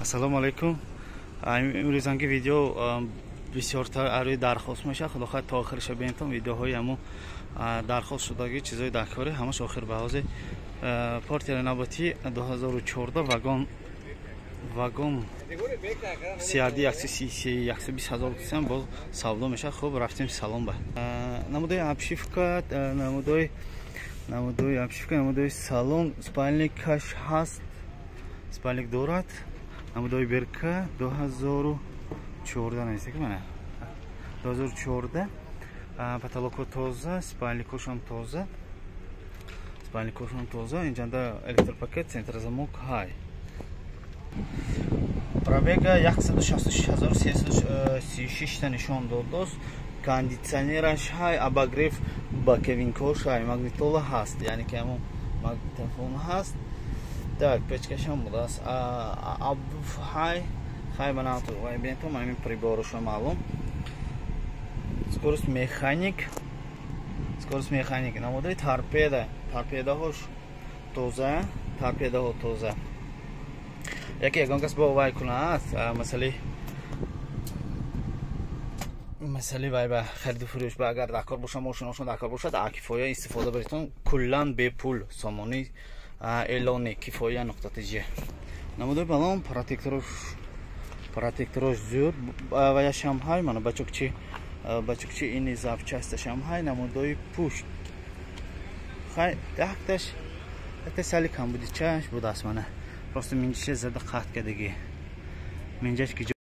Ассалому алайкум. Имрӯзанги видео бисёртар арӯи дархост мешавад. Худо хоҳад, то охириша бинтон. Видеоҳои ҳамун дархост шудагӣ, чизои даркорӣ ҳамаш охир ба ҳозир. Портери навбатӣ 2014, вагон, вагон CRD, 120 ҳазор кисам, боз савдо мешавад. Хуб, рафтем салон ба. Намудаи обшивка, намудаи обшивка, намудаи салон, спальникаш ҳаст, спальник дорад. Намудаи берка 2014 нависта ки мана 2014, потолокҳо тоза, спальникошам тоза, спальникошам тоза. Инҷанда электропакет, центрозамок ҳай. Пробега 166336 та нишон додост. Кондитсионераш ҳай, обогрев боковинкош ҳай, магнитола ҳаст, яъне ки ҳамон магнитофон ҳаст. Так, печкашам будааст, обдув ҳай. Хай, бинетон, ҳамин прибороша маълум. Скорость механик, скорость механик. Намудаи торпеда, торпедаҳош тоза, торпедаҳо тоза. Яке ягон кас бо вай кунад, масъалаи вай ба хариду фурӯш ба агар даркор боша, мошиношон даркор бошад, кифоя истифода баритон, куллан бепул. Сомони эълони кифоя.тж. Намудаи балон, протекторош, протекторош зуд ваяшам ҳай. Мана бачокчи, бачокчи ини запчасташам ҳай. Намудои пушт хай, якташ сали камбудичаш будааст. Мана, просто минҷиша зада қатъ кардагӣ, минҷаш ки.